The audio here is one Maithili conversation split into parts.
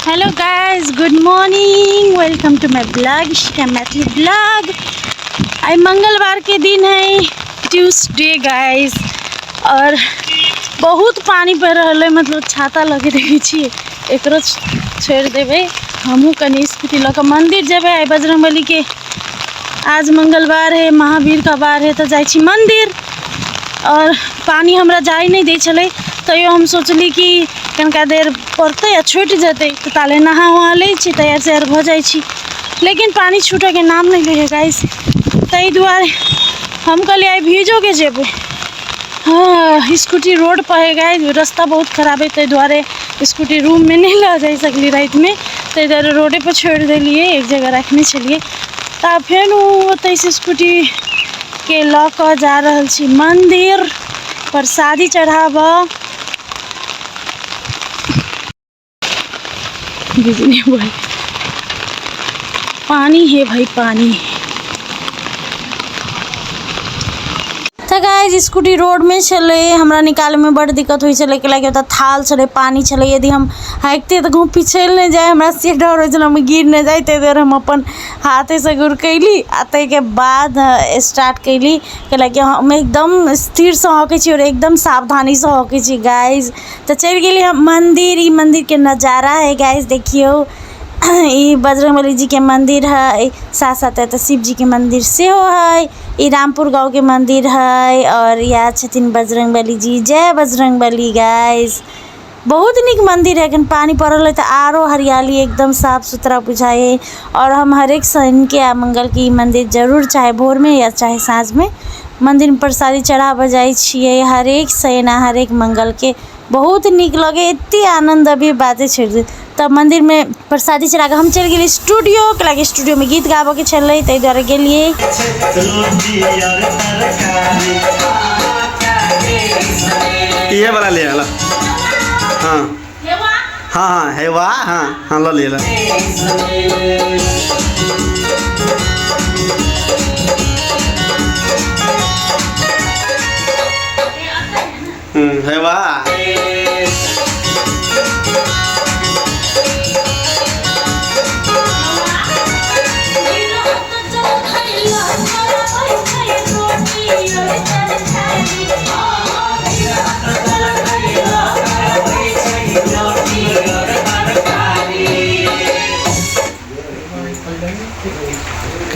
Hello guys, good morning, welcome to my blog, Shikha Maithili blog. आइ मंगलवार के दिन है, ट्यूसडे गाइस। और बहुत पानी पड़ि रहल है, मतलब छाता लगे देखै छियै, एकरो छोड़ि देबै। हमहूँ कनि स्कूटी लऽ कऽ मन्दिर जेबै। आइ बजरंगबली के आज मंगलवार है, महावीर का वार है, तऽ जाइ छी मन्दिर। और पानी हमरा जाय नहि दै छलै, तैयो हम सोचली कि कनिका देर पड़तै आ छुटि जेतै, तऽ ताले नहा उहा लै छी, तैयार सैयार भऽ जाइ छी। लेकिन पानी छूटऽके नाम नहि लै है गाइस, ताहि दुआरे हम कहलियै आइ भीजोके जेबै। हाँ, स्कूटी रोड पर है गाइस, रास्ता बहुत खराब है, ताहि दुआरे स्कूटी रूममे नहि लऽ जाइ सकली रातिमे, ताहि दुआरे रोडे पर छोड़ि देलियै, एक जगह रखने छलियै। तऽ फेर ओतहिसँ स्कूटीके लऽ कऽ जा रहल छी मन्दिर प्रसादी चढ़ाबऽ। बिजली भाई, पानी है भाई, पानी है। तऽ गाइस स्कूटी रोडमे छलै, हमरा निकालैमे बड्ड दिक्कत होइ छलै, कैलाकि ओतऽ थाल छलै, पानी छलै। यदि हम हाँकितियै तऽ कहूँ पिछड़ि नहि जाइ, हमरा से डर होइ छलै, हम गिर नहि जाइ। ताहि दुआरे हम अपन हाथेसँ गुड़कैली आ ताहिके बाद स्टार्ट कयली, कैलाकि हम एकदम स्थिरसँ हौकै छी आओर एकदम सावधानीसँ हौकै छी गाइस। तऽ चलि गेली हम मन्दिर। ई मन्दिरके नजारा है गाइस, देखियौ ई बजरंगबली जीके मन्दिर है, साथ साथ एतऽ शिवजीके मन्दिर सेहो है। ई रामपुर गाँवके मन्दिर है आओर इएह छथिन बजरंगबली जी। जय बजरंगबली गाइस। बहुत नीक मन्दिर है, एखन पानि पड़ल है तऽ आरो हरियाली एकदम साफ सुथरा बुझाइ है। आओर हम हरेक शनिके आ मंगलके ई मन्दिर जरूर, चाहे भोरमे या चाहे साँझमे, मन्दिरमे प्रसादी चढ़ाबऽ जाइ छियै हरेक शनि आ हरेक मंगलके। बहुत नीक लगै, एते आनन्द अभी बाते छोड़ि दियौ। तब मन्दिरमे प्रसादी चढ़ाकऽ हम चलि गेलियै स्टूडियो, कैलाकि स्टूडियोमे गीत गाबऽके छलै, ताहि दुआरे गेलियै। इहे वाला ले ला। हाँ हाँ हाँ, हे वाह, हाँ हाँ, ल ले ला। हे वाह।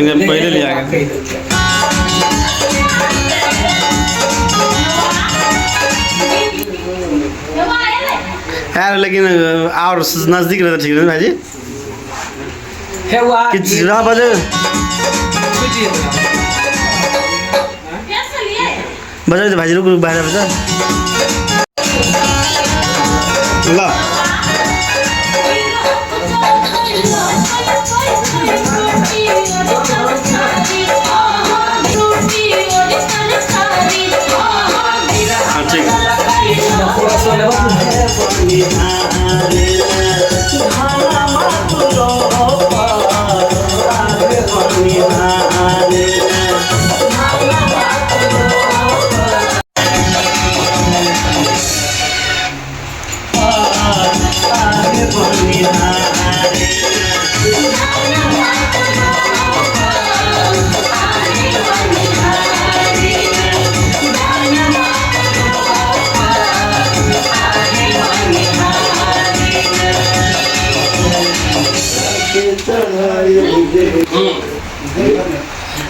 पहले लिया गया। यार लेकिन और नजदीक रहता ठीक है भाईजी। किछ रह बजे बजाउ त भाइजी, रुक रुक, बाहिर बजा ल। हाँ ठीक।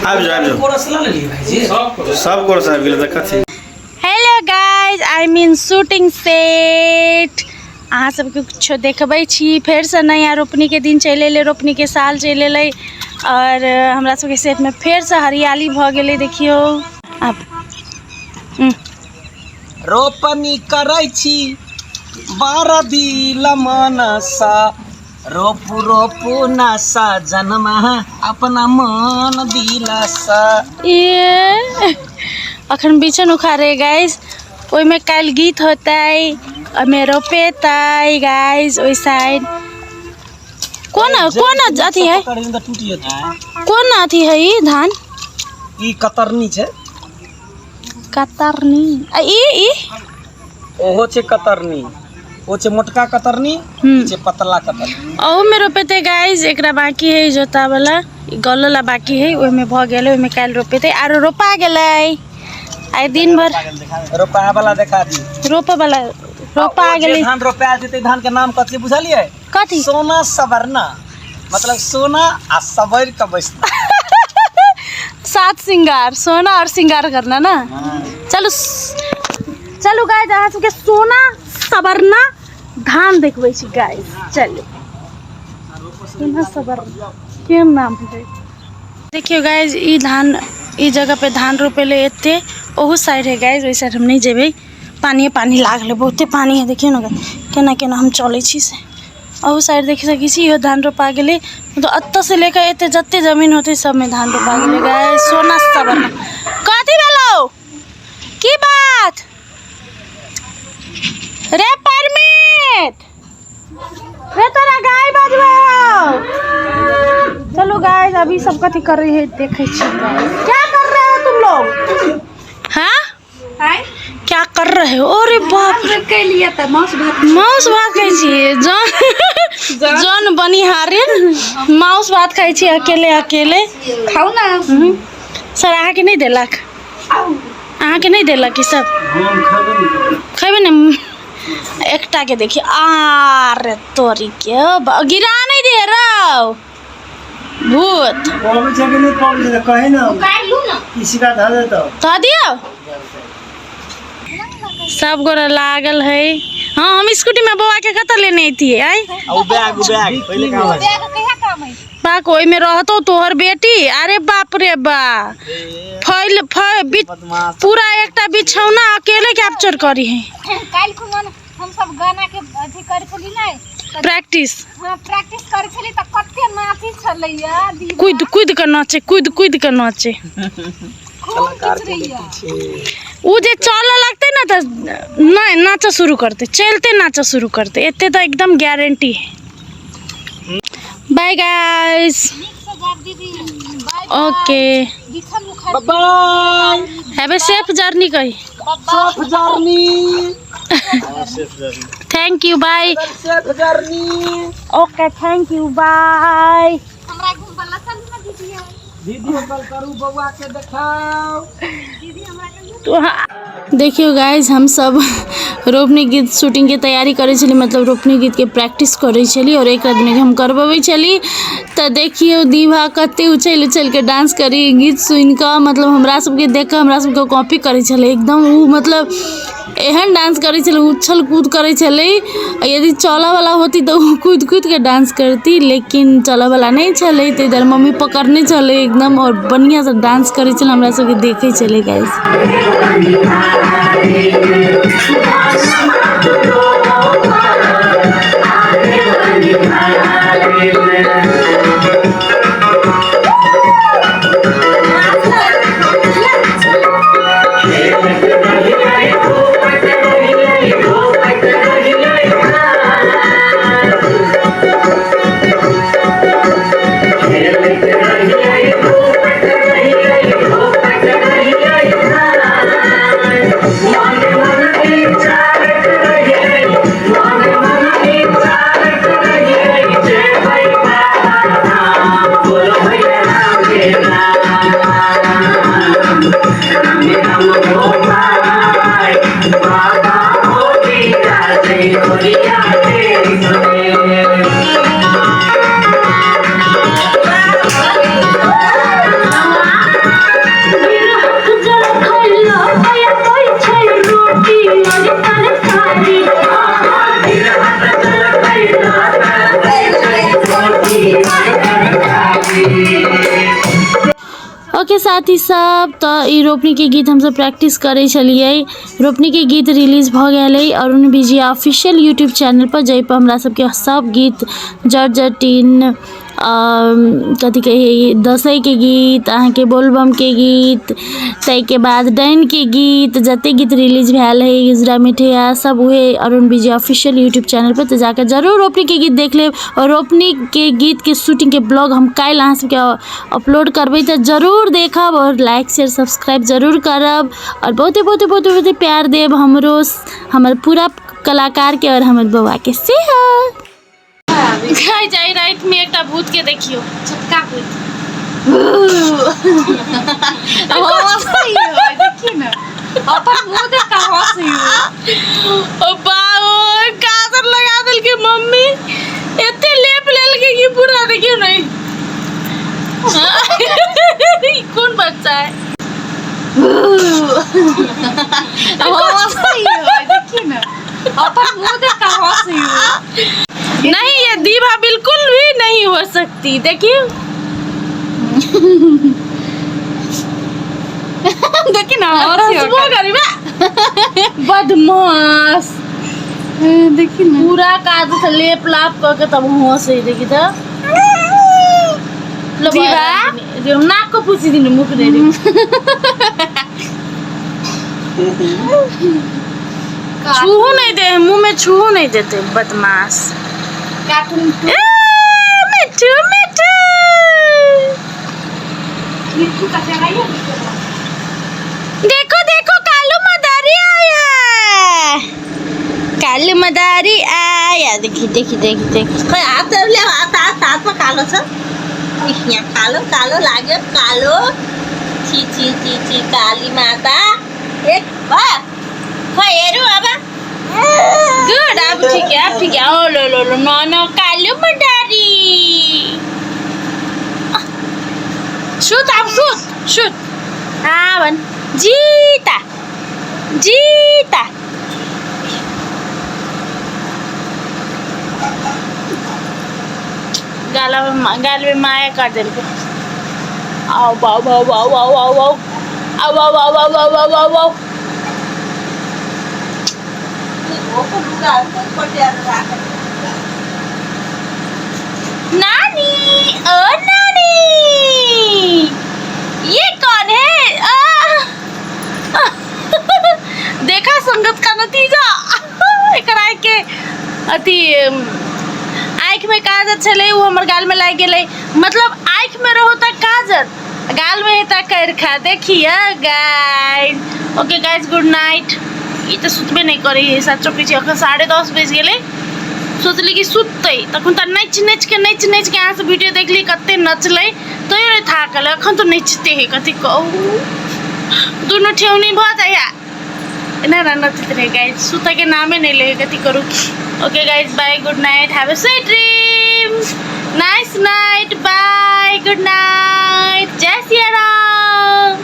आबि जाओ, आबि जाओ। कोरस लऽ लेलियै भाईजी? सब कोरस आबि गेलै तऽ कथी। Hello guys, I mean shooting set. अहाँ सबके किछो देखबै छी। फेरसँ नया रोपनीके दिन चलि अयलै, रोपनीके साल चलि अयलै आओर हमरा सबके सेटमे फेरसँ हरियाली भऽ गेलै। देखियौ आब। रोपनी करै छी बारह दिल मनसा, रोपू रोपू नशा जनमा अपना मन दिलासा। ए अखन बिछन उखाड़े गाइस, ओहिमे काल्हि गीत होतै, ओहिमे रोपेतै गाइस। ओहि साइड कोन कोन अथी है, टूटि जेतै। कोन अथी है ई धान? ई कतरनी छै। कतरनी। आ ई ओहो छै कतरनी। ओ छै मोटका कतरनी, ई छै पतला कतरनी। अहूमे रोपेतै गाइस, एकरा बाकी है जोता वाला, गलला बाकी है, ओहिमे भऽ गेलै, ओहिमे काल्हि रोपेतै। आरो रोपा गेलै आइ दिन भर। रोपा वाला देखा दी। रोपऽ वाला रोपा गेलै। धान रोपायल जेतै, धान के नाम कथी बुझलियै? कथी? सोना सवरना, मतलब सोना आ सवर के बैसना। सात सिंगार, सोना और सिंगार करना ना। चलू चलू गाइस, अहाँ सबके सोना सवरना धान देखबै छी गाइस। चलू, सोना सवरना केहन नाम है देखियौ गाइस। ई धान ई जगह पे धान रोपेले एते, ओहू साइड है गाइस, ओहि साइड हम नहि जेबै, पानिए पानी लागल है, बहुते पानी है। देखियौ ने केना केना हम चलै छी से। अहू साइड देख सकै छी, इहो धान रोपा गेलै। मतलब एतऽ से लेकर एते जते जमीन होतै सबमे धान रोपा गेलै गाइस। सोना सवरना कथी भेलौ? की बात रे परमित रे, तोरा गाय बजबो। चलो गाइस, अभी सब कथी कर रही है देखै छी। क्या कर रहे हो तुम लोग? हाँ, क्या कर रहे हो? अरे बाप रे, माउस भात खाइ छी। जन जन बनिहारिन माउस भात खाइ छी अकेले अकेले। खाउ ना। सर, अहाँके नहि देलक? अहाँके नहि देलक? ई सब खेबै ने। एकटा के देखिए, आरे तोरी के, गिरा नहीं दे रौ भूत। पबै छै कि नहि पबै छै तऽ कही ने। काटि लू ना। किसी का धऽ देतौ। धऽ दियौ। सब गोरा लागल है। हाँ, हम स्कूटी में बौआ के कतऽ लेने अतियै आइ? आ उ बैग पहिले काम है। बैग कहिया काम है? बाक ओहिमे रहतौ तोहर बेटी। अरे बाप रे बा, फैल फैल बदमाश। पूरा एकटा बिछौना अकेले कैप्चर करी है। काल्हि खुमन हम सब गाना के अथी करै छली नै तऽ प्रैक्टिस। हाँ, प्रैक्टिस करै छली तऽ कते नाची छलैया दीदी। कूद कूद के नाचे, कूद कूद के नाचे। खूब किचरैया। उ जे चलऽ लगतै ने तऽ नहि नाचऽ शुरू करतै, चलते नाचऽ शुरू करतै, एते तऽ एकदम गारंटी है। बाय गाइस। नीक से जाब दीदी, बाय। ओके। बिछल उखड़। By. Have a safe journey कही। Safe journey. Thank you, bye. Safe journey. Okay, thank you, bye. हमरा घुमबला चलू ना दीदी। वीडियो कॉल करू, बौआ के देखाओ। दीदी, हमरा कहियो। तो हाँ, देखियौ गाइज, हम सब रोपनी गीत शूटिंगके तैयारी करै छली, मतलब रोपनी गीतके प्रैक्टिस करै छली आओर एक आदमीके हम करबबै छली। तऽ देखियौ दीभा कते उछलि उछलि कऽ डांस करी गीत सुनि कऽ, मतलब हमरा सबके देख कऽ हमरा सबके कॉपी करै छलै एकदम ओ। मतलब एहन डांस करै छलै, उछल कूद करै छलै। आ यदि चलऽवला होती तऽ ओ कूदि कूदि कऽ डांस करती, लेकिन चलऽवला नहि छलै, ताहि दुआरे मम्मी पकड़ने छलै एकदम आओर बढ़िआँसँ डांस करै छलै, हमरा सबके देखै छलै गाइस। ओके साथी सब, तऽ ई रोपनीके गीत हमसब प्रैक्टिस करै छलियै। रोपनीके गीत रिलीज भऽ गेल अइ अरुण विजया ऑफिशियल यूट्यूब चैनलपर, जाहिपर हमरा सबके सब गीत, जट जटिन, कथी कहै, दसैँके गीत, अहाँके बोलबमके गीत, ताहिके बाद डाइनके गीत, जतेक गीत रिलीज भेल हइ, उजरा मिठैया सब, उहे अरुण विजय ऑफिशियल यूट्यूब चैनलपर। तऽ जाकऽ जरूर रोपनीके गीत देख लेब। आओर रोपनीके गीतके शूटिंगके ब्लॉग हम काल्हि अहाँ सबके अपलोड करबै, तऽ जरूर देखब आओर लाइक शेयर सब्सक्राइब जरूर करब आओर बहुते बहुते बहुते बहुते प्यार देब हमरो, हमर पूरा कलाकारके आओर हमर बौआके सेहो। गाइस आइ रातिमे एकटा भूतके देखियौ, छोटका भूत। देखी ने अपन मुंह देख के हंसी। ओ बाबो, काजर लगा देलकै मम्मी, एते लेप लेलकै कि पूरा। देखियौ ने, ई कोन बच्चा है? हंसी देखी ने, अपन मुंह देख के हंसी। नहीं, ये दीवा बिल्कुल भी नहीं हो सकती। देखिए। देखी ना, हंसी। हंसबो करी बा बदमाश। देखी ना। पूरा काज से लेप लाप कऽ के तब हंसै। देखी तऽ लो। जीवा? नाक को पूछि दिनु, मुख दे दे। छूहू नहीं दे, मुंह में छूहू नहीं देते बदमाश। कार्टून। ए, मिठू मिठू। मिट्टू का चढ़ाइए। देखो देखो, कालू मदारी आया, कालू मदारी आया। देखी देखी देखी देखी। खै हात ल्याऊ, हात हात हातमा कालो छ यहाँ, कालो कालो लाग्यो कालो। छि छि छि छि, काली माता एक भयो। खै हेरौँ अब। गुड, अब ठीक है, अब ठीक है। ओ लो लो लो, नो नो, कालू मदारी। सुत, अब सुत सुत। हाँ बन जीता जीता। गाला में, गाल में माया कर देलकै। आओ बाओ बाओ बाओ बाओ बाओ बाओ, आओ आओ आओ आओ आओ आओ आओ आओ। धोएको लुगाहरू पनि पट्याएर राखेको। नानी, ओ नानी, ये कौन है? आ! देखा संगत का नतीजा। एकर आँखि के अथी आँखिमे काजर छलै, ओ हमर गालमे लागि गेलै। मतलब आँखिमे रहो तऽ काजर, गालमे हेता करखा। देखिए guys. Okay guys, good night. ई तऽ सुतबे नहि करै है सच्चो। पीछे अखन 10:30 बजि गेलै। सोचली कि सुततै, तखन तऽ नाचि नाचि के नाचि नाचि के अहाँ सब वीडियो देखली कते नचलै, तैयो नहि थाकल। अखन तऽ नचिते है, कथी कहू, दुनू ठेहुनी भऽ जाइए, एना एना नचैत रहै। गाइज, सुतऽके नामे नहि लै, कथी करू। Okay guys, bye, good night, have a sweet dream, nice night, bye, good night, Jai Siya Ram.